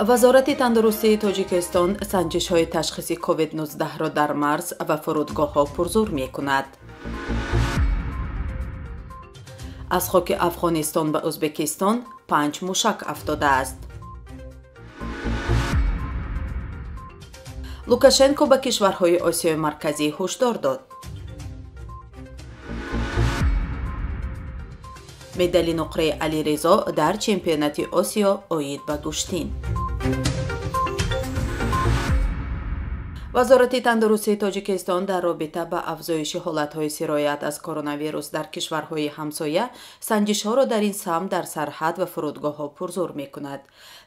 Вазорати тандурустии Тоҷикистон санҷишҳои ташхиси COVID-19-ро дар марз ва фурудгоҳҳо пурзур мекунад. Аз хоки Афғонистон ба Ӯзбекистон 5 мушак афтодааст. Лукашенко ба кишварҳои Осиёи Марказӣ ҳушдор дод. Медали нуқраи Алиризо дар чемпионати Осиё оид ба гӯштин. Вазорати тандурустии Тоҷикистон дар робита ба афзоиши ҳолатҳои сироят аз коронавирус дар кишварҳои ҳамсоя санҷишҳоро дар ин самт дар сарҳад ва фурудгоҳҳо пурзур мекунад.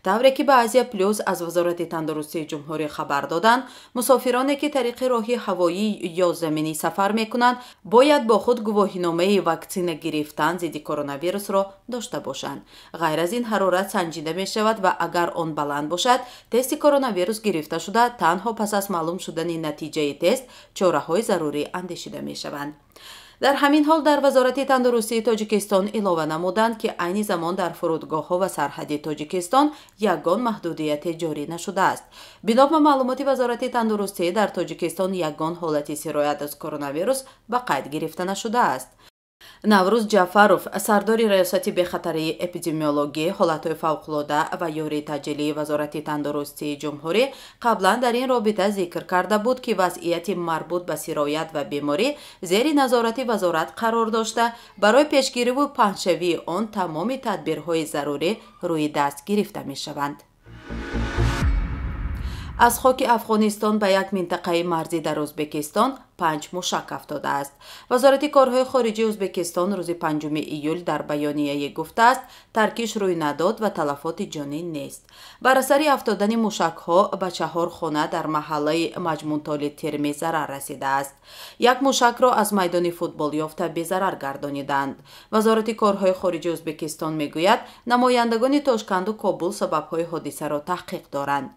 Тавре ки ба Азия Плюс аз Вазорати тандурустии ҷумҳурӣ хабар доданд, мусофироне ки тариқи роҳи ҳавоӣ ё заминӣ сафар мекунанд, бояд бо худ гувоҳиномаи ваксина гирифтан зидди коронавирусро дошта бошанд. Ғайр аз ин ҳарорат санҷида мешавад ва агар он баланд бошад, тести коронавирус гирифта шуда танҳо пас аз маълум шудани натиҷаи тест чораҳои зарурӣ андешида мешаванд. Дар ҳамин ҳол дар Вазорати тандурустии Тоҷикистон илова намуданд, ки айни замон дар фурудгоҳҳо ва сарҳади Тоҷикистон ягон маҳдудияте ҷорӣ нашудааст. Бино ба маълумоти Вазорати тандурустӣ, дар Тоҷикистон ягон ҳолати сироят аз коронавирус ба қайд гирифта нашудааст. Наврӯз Ҷафаров, сардори Раёсати бехатарии эпидемиологӣ, ҳолатҳои фавқулода ва ёрии таъҷилии Вазорати тандурустии ҷумҳурӣ қаблан дар ин робита зикр карда буд, ки вазъияти марбут ба сироят ва беморӣ зери назорати вазорат қарор дошта, барои пешгириву паҳншавии он тамоми тадбирҳои зарурӣ рӯи даст гирифта мешаванд. Аз хоки Афғонистон ба як минтақаи марзӣ дар Ӯзбекистон 5 мушак афтодааст. Вазорати корҳои хориҷии Ӯзбекистон рӯзи 5 июл дар баёнияе гуфтааст, таркиш рӯй надод ва талафоти ҷонӣ нест. Бар асари афтодани мушакҳо ба 4 хона дар маҳаллаи Маҷмунтоли Термӣ зарар расидааст. Як мушакро аз майдони футбол ёфта безарар гардониданд. Вазорати корҳои хориҷии Ӯзбекистон мегӯяд, намояндагони Тошканду Кобул сабабҳои ҳодисаро таҳқиқ доранд.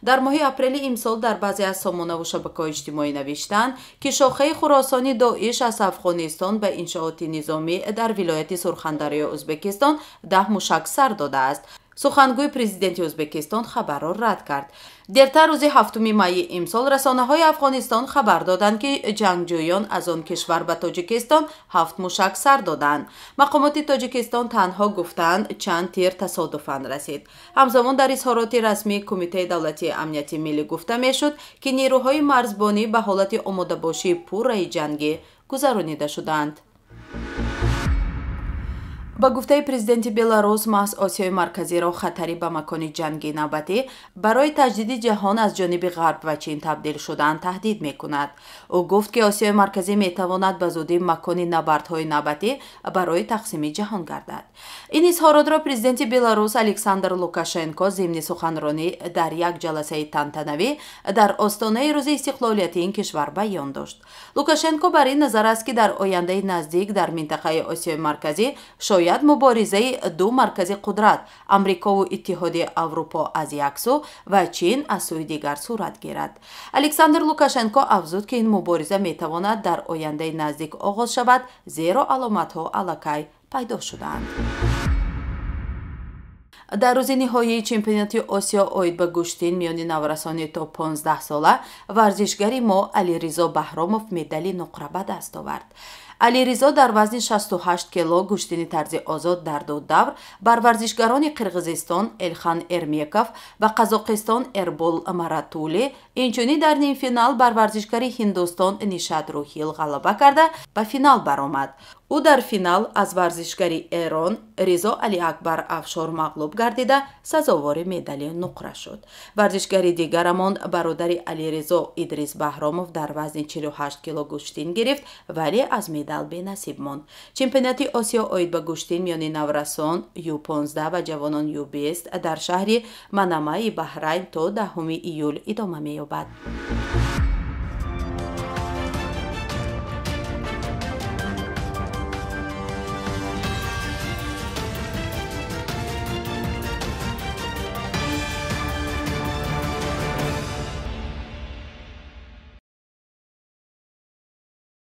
Дар моҳи апрели имсол дар баъзе аз сомонаву шабакаҳои иҷтимоӣ навиштанд, ки шохаи Хуросони Доиш аз Афғонистон ба иншооти низомӣ дар вилояти Сурхандарёи Ӯзбекистон 10 мушак сар додааст. Сухангӯи президенти Ӯзбекистон хабарро рад кард. Дертар рӯзи 7 майи имсол расонаҳои Афғонистон хабар доданд, ки ҷангҷӯён аз он кишвар ба Тоҷикистон 7 мушак сар доданд. Мақомоти Тоҷикистон танҳо гуфтанд, чанд тир тасодуфан расид. Ҳамзамон дар изҳороти расмии Кумитаи давлатии амнияти миллӣ гуфта мешуд, ки нерӯҳои марзбонӣ ба ҳолати омодабошии пурраи ҷангӣ гузаронида шуданд. Ба гуфтаи президенти Беларус, маҳз Осиёи Марказиро хатари ба макони ҷанги навбатӣ барои таҷдиди ҷаҳон аз ҷониби Ғарб ва Чин табдил шудан таҳдид мекунад. Ӯ гуфт, ки Осиёи Марказӣ метавонад ба зудӣ макони набардҳои навбатӣ барои тақсими ҷаҳон гардад. Ин изҳоротро президенти Беларус Александр Лукашенко зимни суханронӣ дар як ҷаласаи тантанавӣ дар остонаи рӯзи истиқлолияти ин кишвар баён дошт. Лукашенко бар ин назар аст, ки дар ояндаи наздик дар минтақаи Осиёи Марказӣ шояд муборизаи ду маркази қудрат Амрикову Иттиҳоди Аврупо аз як сӯ ва Чин аз сӯи дигар сурат гирад. Александр Лукашенко афзуд, ки ин мубориза метавонад дар ояндаи наздик оғоз шавад, зеро аломатҳо аллакай пайдо шудаанд. Дар рӯзи ниҳоии чемпионати Осиё оид ба гӯштин миёни наврасони то 15 сола варзишгари мо Алиризо Баҳромов медали нуқра ба даст овард. Алиризо дар вазни 68 кило гӯштини тарзи озод дар ду давр бар варзишгарони Қирғизистон Элхан Эрмеков ва Қазоқистон Эрбол Маратули, инчунин дар нимфинал бар варзишгари Ҳиндустон Нишад Рӯҳил ғалаба карда ба финал баромад. Ӯ дар финал аз варзишгари Эрон Ризо Алиакбар Афшор мағлуб гардида сазовори медали нуқра шуд. Варзишгари дигарамон бародари Алиризо Идрис Баҳромов дар вазни 48 кило гӯштин гирифт, вале аз медал бенасиб монд. Чемпионати Осиё оид ба гӯштин миёни наврасон Ю-15 ва ҷавонон Ю-20 дар шаҳри Манамаи Баҳрайн то 10 июл идома меёбад.